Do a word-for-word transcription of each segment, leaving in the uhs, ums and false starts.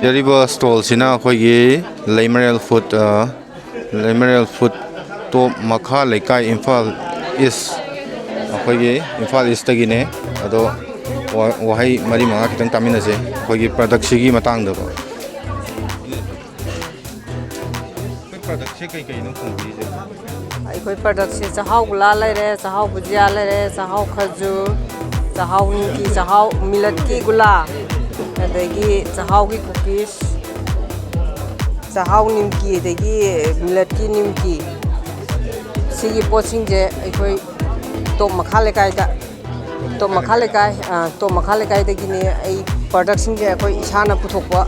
ꯌꯥꯔꯤꯕ ꯁ꯭ꯇꯣꯜꯁꯤꯅ ꯑꯩꯈꯣꯏꯒꯤ ꯂꯩꯃꯔꯦꯜ ꯐꯨꯗ, ꯑ, ꯂꯩꯃꯔꯦꯜ ꯐꯨꯗ, ꯇꯣꯞ ꯃꯈꯥ ꯂꯩꯀꯥꯏ, ꯏꯝꯐꯥꯜ ꯏꯁ, ꯑꯩꯈꯣꯏꯒꯤ ꯏꯝꯐꯥꯜ ꯏꯁꯇꯒꯤꯅꯦ꯫ ꯑꯗꯣ ꯋꯥ-, ꯋꯥꯍꯩ ꯃꯔꯤ ꯃꯉꯥ ꯈꯤꯇꯪ ꯇꯥꯃꯤꯟꯅꯁꯦ ꯑꯩꯈꯣꯏꯒꯤ ꯄ꯭ꯔꯗꯛꯁꯤꯒꯤ ꯃꯇꯥꯡꯗꯀꯣ꯫ ꯑꯩꯈꯣꯏ ꯄ꯭ꯔꯗꯛꯁꯦ ꯀꯩ ꯀꯩꯅꯣ ꯐꯪꯕꯤꯔꯤꯁꯦ? ꯑꯩꯈꯣꯏ ꯄ꯭ꯔꯗꯛꯁꯦ ꯆꯥꯛꯍꯥꯎ ꯒꯨꯂꯥ ꯂꯩꯔꯦ, ꯆꯥꯛꯍꯥꯎ ꯕꯨꯖꯤꯌꯥ ꯂꯩꯔꯦ, ꯆꯥꯛꯍꯥꯎ ꯈꯖꯨꯔ, ꯆꯥꯛꯍꯥꯎ ꯅꯤꯝꯀꯤ, ꯆꯥꯛꯍꯥꯎ ꯃꯤꯂꯠꯀꯤ ꯒꯨꯂꯥ, ꯑꯗꯒꯤ ꯆꯥꯛꯍꯥꯎꯒꯤ ꯀꯨꯀꯤꯁ, ꯆꯥꯛꯍꯥꯎ ꯅꯤꯝꯀꯤ, ꯑꯗꯒꯤ ꯃꯤꯂꯠꯀꯤ ꯅꯤꯝꯀꯤ꯫ ꯁꯤꯒꯤ ꯄꯣꯠꯁꯤꯡꯁꯦ ꯑꯩꯈꯣꯏ ꯇꯣꯞ ꯃꯈꯥ ꯂꯩꯀꯥꯏꯗ, ꯇꯣꯞ ꯃꯈꯥ ꯂꯩꯀꯥꯏ, ꯑ, ꯇꯣꯞ ꯃꯈꯥ ꯂꯩꯀꯥꯏꯗꯒꯤꯅꯦ꯫ ꯑꯩ ꯄ꯭ꯔꯗꯛꯁꯤꯡꯁꯦ ꯑꯩꯈꯣꯏ ꯏꯁꯥꯅ ꯄꯨꯊꯣꯛꯄ,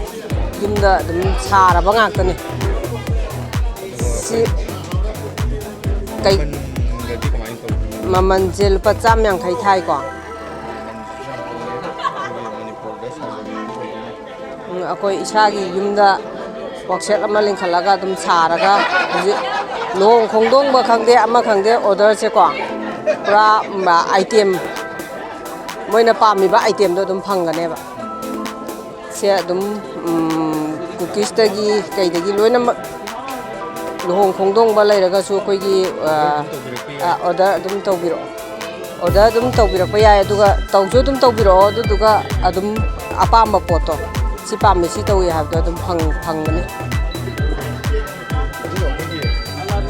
ꯌꯨꯝꯗ ꯑꯗꯨꯝ ꯁꯥꯔꯕ ꯉꯥꯛꯇꯅꯦ꯫ ꯁꯤ ꯀꯩ, ꯃꯃꯜꯒꯗꯤ ꯀꯃꯥꯏꯅ ꯇꯧꯒꯦ? ꯃꯃꯜꯁꯦ ꯂꯨꯄꯥ ꯆꯥꯝ ꯌꯥꯡꯈꯩ ꯊꯥꯏꯀꯣ꯫ ꯃꯃꯜꯁꯨ ꯌꯥꯝ ꯍꯣꯡꯉꯦ꯫ ꯑꯩꯈꯣꯏꯒꯤ ꯃꯅꯤꯄꯨꯔꯗ ꯁꯥꯖꯕ ꯄꯣꯠ ꯑꯣꯏꯕꯅꯤꯅ꯫ ꯎꯝ, ꯑꯩꯈꯣꯏ ꯏꯁꯥꯒꯤ ꯌꯨꯝꯗ ꯋꯥꯛꯁꯦꯠ ꯑꯃ ꯂꯤꯡꯈꯠꯂꯒ ꯑꯗꯨꯝ ꯁꯥꯔꯒ, ꯍꯧꯖꯤꯛ ꯂꯨꯍꯣꯡ ꯈꯣꯡꯗꯣꯡꯕ ꯈꯪꯗꯦ, ꯑꯃ ꯈꯪꯗꯦ, ꯑꯣꯔꯗꯔꯁꯦꯀꯣ, ꯄꯨꯔꯥ, ꯎꯝ, ꯑꯥꯏꯇꯦꯝ ꯃꯣꯏꯅ ꯄꯥꯝꯃꯤꯕ ꯑꯥꯏꯇꯦꯝꯗꯣ ꯑꯗꯨꯝ ꯐꯪꯒꯅꯦꯕ꯫ ꯁꯦ ꯑꯗꯨꯝ, ꯎꯝ, ꯀꯨꯀꯤꯁꯇꯒꯤ ꯀꯩꯗꯒꯤ ꯂꯣꯏꯅꯃꯛ, ꯂꯨꯍꯣꯡ ꯈꯣꯡꯗꯣꯡꯕ ꯂꯩꯔꯒꯁꯨ ꯑꯩꯈꯣꯏꯒꯤ, ꯑ, ꯑ, ꯑꯣꯔꯗꯔ ꯑꯗꯨꯝ ꯇꯧꯕꯤꯔꯛꯑꯣ꯫ ꯑꯣꯔꯗꯔ ꯑꯗꯨꯝ ꯇꯧꯕꯤꯔꯛꯄ ꯌꯥꯏ, ꯑꯗꯨꯒ ꯇꯧꯁꯨ ꯑꯗꯨꯝ ꯇꯧꯕꯤꯔꯛꯑꯣ, ꯑꯗꯨꯗꯨꯒ ꯑꯗꯨꯝ ꯑꯄꯥꯝꯕ ꯄꯣꯠꯇꯣ, ꯁꯤ ꯄꯥꯝꯃꯤ, ꯁꯤ ꯇꯧꯏ ꯍꯥꯏꯕꯗꯣ ꯑꯗꯨꯝ ꯐꯪ-, ꯐꯪꯒꯅꯤ꯫ ꯑꯗꯨꯒ ꯑꯩꯈꯣꯏꯒꯤ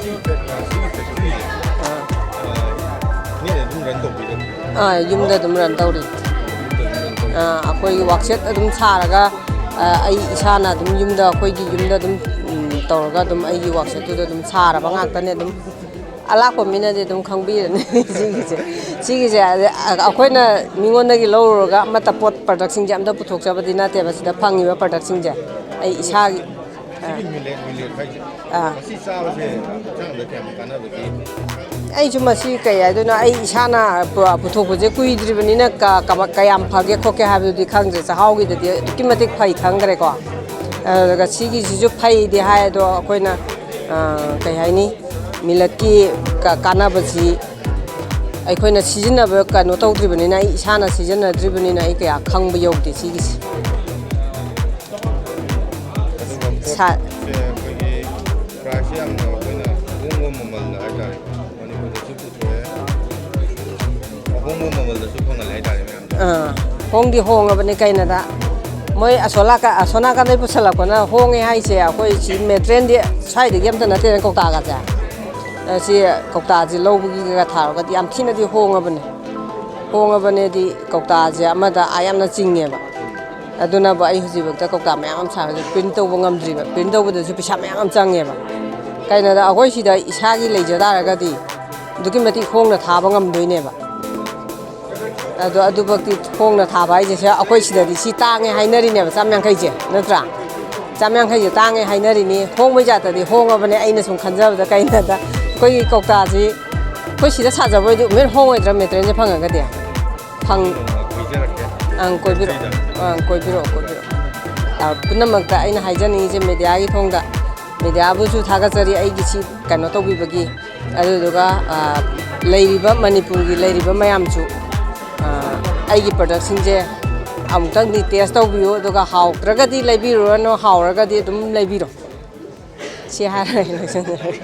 ꯁꯤꯒꯤ ꯐꯦꯛ-, ꯁꯤꯒꯤ ꯐꯦꯛꯇꯔꯤꯁꯦ, ꯑꯥ꯫ ꯑ, ꯃꯤꯅ ꯑꯗꯨꯝ ꯔꯟ ꯇꯧꯕꯤꯗꯣ? ꯑꯥ, ꯌꯨꯝꯗ ꯑꯗꯨꯝ ꯔꯟ ꯇꯧꯔꯤ꯫ ꯌꯨꯝꯗ ꯑꯗꯨꯝ ꯔꯟ ꯇꯧꯕꯤꯗꯣ? ꯑꯥ, ꯑꯩꯈꯣꯏꯒꯤ ꯋꯥꯛꯁꯦꯠ ꯑꯗꯨꯝ ꯁꯥꯔꯒ, ꯑ, ꯑꯩ ꯏꯁꯥꯅ ꯑꯗꯨꯝ ꯌꯨꯝꯗ, ꯑꯩꯈꯣꯏꯒꯤ ꯌꯨꯝꯗ ꯑꯗꯨꯝ, ꯎꯝ, ꯇꯧꯔꯒ ꯑꯗꯨꯝ ꯑꯩꯒꯤ ꯋꯥꯛꯁꯦꯠꯇꯨꯗ ꯑꯗꯨꯝ ꯁꯥꯔꯕ ꯉꯥꯛꯇꯅꯦ ꯑꯗꯨꯝ꯫ ꯑꯂꯥꯛꯄ ꯃꯤꯅꯗꯤ ꯑꯗꯨꯝ ꯈꯪꯕꯤꯔꯅꯤ ꯁꯤꯒꯤꯁꯦ꯫ ꯁꯤꯒꯤꯁꯦ ꯑꯩꯈꯣꯏꯅ ꯃꯤꯉꯣꯟꯗꯒꯤ ꯂꯧꯔꯨꯔꯒ ꯑꯃꯠꯇ ꯄꯣꯠ ꯄ꯭ꯔꯗꯛꯁꯤꯡꯁꯦ ꯑꯝꯇ ꯄꯨꯊꯣꯛꯆꯕꯗꯤ ꯅꯠꯇꯦꯕ, ꯁꯤꯗ ꯐꯪꯉꯤꯕ ꯄ꯭ꯔꯗꯛꯁꯤꯡꯁꯦ ꯑꯩ ꯏꯁꯥꯒꯤ꯫ ꯁꯤꯒꯤ ꯃꯤꯂꯦꯠ, ꯃꯤꯂꯦꯠ ꯍꯥꯏꯁꯦ, ꯑꯥ꯫ ꯃꯁꯤ ꯆꯥꯕꯁꯦ ꯍꯛꯆꯥꯡꯗ ꯀꯌꯥꯝ ꯀꯥꯟꯅꯕꯒꯦ? ꯑꯩꯁꯨ ꯃꯁꯤ ꯀꯩ ꯍꯥꯏꯗꯣꯏꯅꯣ, ꯑꯩ ꯏꯁꯥꯅ ꯄꯨ-, ꯄꯨꯊꯣꯛꯄꯁꯦ ꯀꯨꯏꯗ꯭ꯔꯤꯕꯅꯤꯅ ꯀ-, ꯀꯃ-, ꯀꯌꯥꯝ ꯐꯒꯦ ꯈꯣꯠꯀꯦ ꯍꯥꯏꯕꯗꯨꯗꯤ ꯈꯪꯗ꯭ꯔꯦ꯫ ꯆꯥꯛꯍꯥꯎꯒꯤꯗꯗꯤ ꯑꯗꯨꯛꯀꯤ ꯃꯇꯤꯛ ꯐꯩ ꯈꯪꯈ꯭ꯔꯦꯀꯣ꯫ ꯑꯗꯨꯒ ꯁꯤꯒꯤꯁꯤꯁꯨ ꯐꯩꯗꯤ ꯍꯥꯏ, ꯑꯗꯣ ꯑꯩꯈꯣꯏꯅ, ꯑ, ꯀꯩ ꯍꯥꯏꯅꯤ, ꯃꯤꯂꯠꯀꯤ ꯀ-, ꯀꯥꯟꯅꯕꯁꯤ ꯑꯩꯈꯣꯏꯅ ꯁꯤꯖꯤꯟꯅꯕ ꯀꯩꯅꯣ ꯇꯧꯗ꯭ꯔꯤꯕꯅꯤꯅ, ꯑꯩ ꯏꯁꯥꯅ ꯁꯤꯖꯤꯟꯅꯗ꯭ꯔꯤꯕꯅꯤꯅ ꯑꯩ ꯀꯌꯥ ꯈꯪꯕ ꯌꯧꯗꯦ ꯁꯤꯒꯤꯁꯤ꯫ ꯁꯥ- ꯁꯦ ꯑꯩꯈꯣꯏꯒꯤ ꯄ꯭ꯔꯥꯏꯁꯁꯦ ꯌꯥꯝꯅ ꯑꯩꯈꯣꯏꯅ ꯑꯍꯣꯡꯕ ꯃꯃꯜꯗ ꯍꯥꯏꯇꯥꯔꯦ, ꯃꯅꯤꯄꯨꯔꯗꯁꯨ ꯄꯨꯊꯣꯛꯑꯦ, ꯑꯍꯣꯡꯕ ꯃꯃꯜꯗꯁꯨ ꯐꯪꯍꯜꯂꯦ ꯍꯥꯏꯇꯥꯔꯦ ꯃꯌꯥꯝꯗ꯫ ꯑꯥ, ꯍꯣꯡꯗꯤ ꯍꯣꯡꯉꯕꯅꯤ ꯀꯩꯅꯣꯗ꯫ ꯃꯣꯏ ꯑꯁꯣꯂꯥꯀ ꯑꯁꯣꯅꯥꯀꯥꯟꯗꯩ ꯄꯨꯁꯜꯂꯛꯄꯅ ꯍꯣꯡꯉꯦ ꯍꯥꯏꯁꯦ꯫ ꯑꯩꯈꯣꯏ ꯁꯤ ꯃꯦꯇ꯭ꯔꯦꯟꯗꯤ ꯁ꯭ꯋꯥꯏꯗꯒꯤ ꯑꯝꯇ ꯅꯠꯇꯦꯅ ꯀꯧꯇꯥꯒꯁꯦ꯫ ꯑ, ꯁꯤ ꯀꯧꯇꯥꯁꯦ ꯂꯧꯕꯒꯤꯒ ꯊꯥꯔꯨꯔꯒꯗꯤ ꯌꯥꯝ ꯊꯤꯅꯗꯤ ꯍꯣꯡꯉꯕꯅꯦ꯫ ꯍꯣꯡꯉꯕꯅꯦꯗꯤ ꯀꯧꯇꯥꯁꯦ ꯑꯃꯗ ꯑꯥ ꯌꯥꯝꯅ ꯆꯤꯡꯉꯦꯕ꯫ ꯑꯗꯨꯅꯕꯨ ꯑꯩ ꯍꯧꯖꯤꯛꯐꯥꯎꯗ ꯀꯧꯇꯥ ꯃꯌꯥꯝ ꯑꯃ ꯁꯥꯔꯒ ꯄ꯭ꯔꯤꯟ ꯇꯧꯕ ꯉꯝꯗ꯭ꯔꯤꯕ꯫ ꯄ꯭ꯔꯤꯟ ꯇꯧꯕꯗꯁꯨ ꯄꯩꯁꯥ ꯃꯌꯥꯝ ꯑꯃ ꯆꯪꯉꯦꯕ꯫ ꯀꯩꯅꯣꯗ ꯑꯩꯈꯣꯏ ꯁꯤꯗ ꯏꯁꯥꯒꯤ ꯂꯩꯖ ꯇꯥꯔꯒꯗꯤ ꯑꯗꯨꯛꯀꯤ ꯃꯇꯤꯛ ꯍꯣꯡꯅ ꯊꯥꯕ ꯉꯝꯗꯣꯏꯅꯦꯕ꯫ ꯑꯗꯣ ꯑꯗꯨꯃꯛꯇꯤ ꯍꯣꯡꯅ ꯊꯥꯕ ꯍꯥꯏꯁꯦ ꯁꯤ ꯑꯩꯈꯣꯏ ꯁꯤꯗꯗꯤ ꯁꯤ ꯇꯥꯡꯉꯦ ꯍꯥꯏꯅꯔꯤꯅꯦꯕ, ꯆꯥꯝ ꯌꯥꯡꯈꯩꯁꯦ, ꯅꯠꯇ꯭ꯔꯥ? ꯆꯥꯝ ꯌꯥꯡꯈꯩꯁꯦ ꯇꯥꯡꯉꯦ ꯍꯥꯏꯅꯔꯤꯅꯤ꯫ ꯍꯣꯡꯕꯩ ꯖꯥꯠꯇꯗꯤ ꯍꯣꯡꯉꯕꯅꯦ꯫ ꯑꯩꯅ ꯁꯨꯝ ꯈꯟꯖꯕꯗ ꯀꯩꯅꯣꯗ ꯑꯩꯈꯣꯏꯒꯤ ꯀꯧꯇꯥꯁꯤ ꯑꯩꯈꯣꯏ ꯁꯤꯗ ꯁꯥꯖꯕ ꯑꯣꯏꯗꯤ ꯑꯃꯨꯛ ꯍꯦꯟꯅ ꯍꯣꯡꯉꯣꯏꯗ꯭ꯔꯥ ꯃꯦꯇ꯭ꯔꯦꯟꯁꯦ ꯐꯪꯉꯒꯗꯤ? ꯐꯪ ꯀꯣꯏꯖꯔꯛꯀꯦ꯫ ꯑꯪ, ꯀꯣꯏꯕꯤꯔꯛꯑꯣ꯫ ꯑꯪ, ꯀꯣꯏꯕꯤꯔꯛꯑꯣ, ꯀꯣꯏꯕꯤꯔꯛꯑꯣ꯫ ꯑ, ꯄꯨꯝꯅꯃꯛꯇ ꯑꯩꯅ ꯍꯥꯏꯖꯅꯤꯡꯉꯤꯁꯦ ꯃꯦꯗꯤꯌꯥꯒꯤ ꯊꯣꯡꯗ, ꯃꯦꯗꯤꯌꯥꯕꯨꯁꯨ ꯊꯥꯒꯠꯆꯔꯤ ꯑꯩꯒꯤ ꯁꯤ ꯀꯩꯅꯣ ꯇꯧꯕꯤꯕꯒꯤ꯫ ꯑꯗꯨꯗꯨꯒ, ꯑ, ꯂꯩꯔꯤꯕ ꯃꯅꯤꯄꯨꯔꯒꯤ ꯂꯩꯔꯤꯕ ꯃꯌꯥꯝꯁꯨ, ꯑ, ꯑꯩꯒꯤ ꯄ꯭ꯔꯗꯛꯁꯤꯡꯁꯦ ꯑꯃꯨꯛꯇꯪꯗꯤ ꯇꯦꯁ ꯇꯧꯕꯤꯌꯨ, ꯑꯗꯨꯒ ꯍꯥꯎꯇ꯭ꯔꯒꯗꯤ ꯂꯩꯕꯤꯔꯨꯔꯅꯨ, ꯍꯥꯎꯔꯒꯗꯤ ꯑꯗꯨꯝ ꯂꯩꯕꯤꯔꯣ꯫ ꯁꯤ ꯍꯥꯏꯔꯒ ꯑꯩ ꯂꯣꯏꯁꯤꯟꯖꯔꯒꯦ꯫